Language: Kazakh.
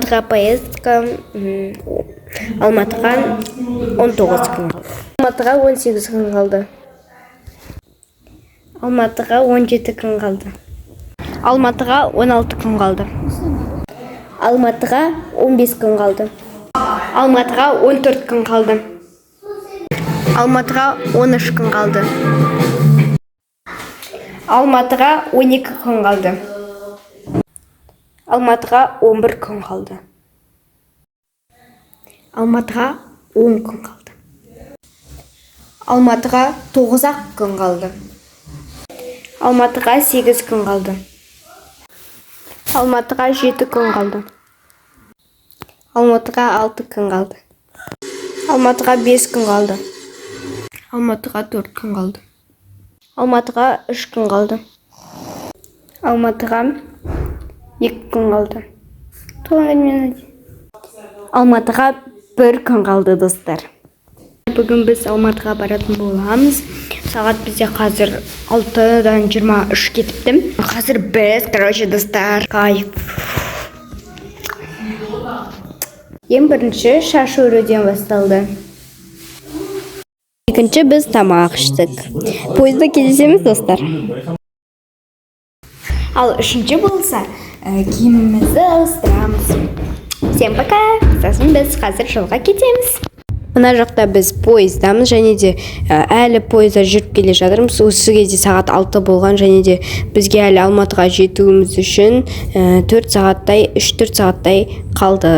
Алматыға поездка, Алматыға 19 күн қалды. Алматыға 18 күн қалды. Алматыға 17 күн қалды. Алматыға 16 күн қалды. Алматыға 15 күн қалды. Алматыға 14 күн қалды. Алматыға 13 күн қалды. Алматыға 12 күн қалды. Алматыға 11 күн қалды. Алматыға 10 күн қалды. Алматыға 9-ақ күн қалды. Алматыға 8 күн қалды. Алматыға 7 күн қалды. Алматыға 6 күн қалды. Алматыға 5 күн қалды. Алматыға 4 күн қалды. Алматыға 3 күн қалды. Алматыға 2 күн қалды. Туған күнімен. Алматыға 1 күн қалды, достар. Бүгін біз Алматыға баратын боламыз. Сағат бізде қазір 6-дан 23 кетіпті. Қазір біз, короче, достар, кайф. Ең бірінші шаш өруден басталды. Екінші біз тамақ іштік. Пойызда кездесеміз, достар. Ал үшінші болса, киімімізді ауыстырамыз. Всем пока. Сосын біз қазір жолға кетеміз. Мына жақта біз пойыздамыз және де әлі пойызда жүріп келе жатырмыз. Осы кезде сағат 6 болған және де бізге әлі Алматыға жетуіміз үшін 4 сағаттай, 3-4 сағаттай қалды.